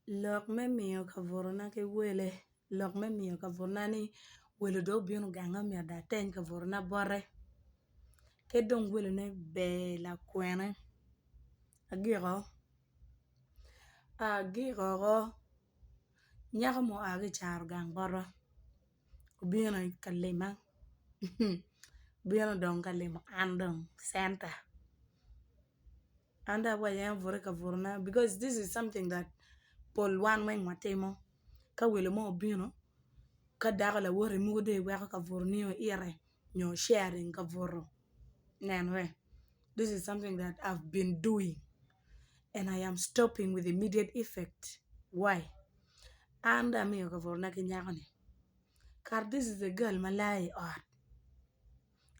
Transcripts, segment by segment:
Lok me miyo kabutona ki wele lok me miyo kabutona ni welo dong obino ganga myero dong ateny kabutona bote ki dong welone ber lakwene agiko agiko nyako mo oa ki i caro gang bota obino ka lima obino dong ka limo an dong centa an dong awaco en obut i kabutona because this is something that pol wan weng watimo ka welo mo obino ka dako lawoti mogo dong iweko kabutoni ite nyo sharing kabuto nen we this is something that I have been doing and I am stopping with immediate effect why an dong amiyo kabutona ki nyako-ni kara this is a girl ma laa i ot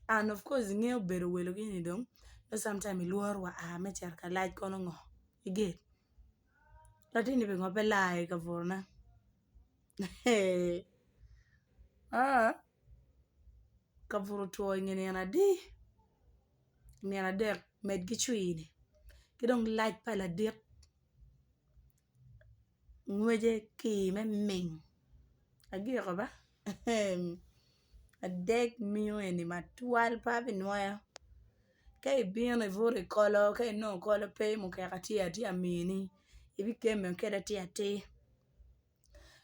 and of course ingeyo bedo welo gini dong nongo sometime ilworo wa a me cito ka lac kono ngo i gate latinni pingo pe laa i kabutona kabuto otwo inge nino adi nino adek med ki cwir-ni ki dong lac pa ladit ngwece kir me ming agiko ba adek miyo eni matwal pe abinwoyo ka ibino ibuto i kolo ka inongo kolo pe mukeka tye atye ka mini ibikemme kwede atir atir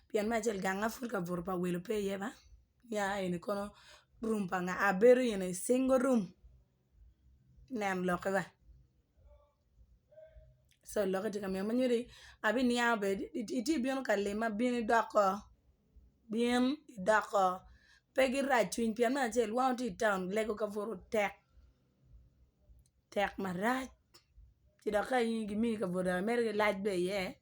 pien me acel ganga pud kabuto pa welo pe iye ba nia eni kono room pa nga abedo in a single room neno lokke ba co lokke tye ka mito ma nyuto ni abiniango bene itye ibino ka lima bin idoko bin idoko pe girac cwiny pien me acel wan watye i taun lego kabuto tek tek marac ci dok ka in gimini kabuto dok imedo ki lac bene iye.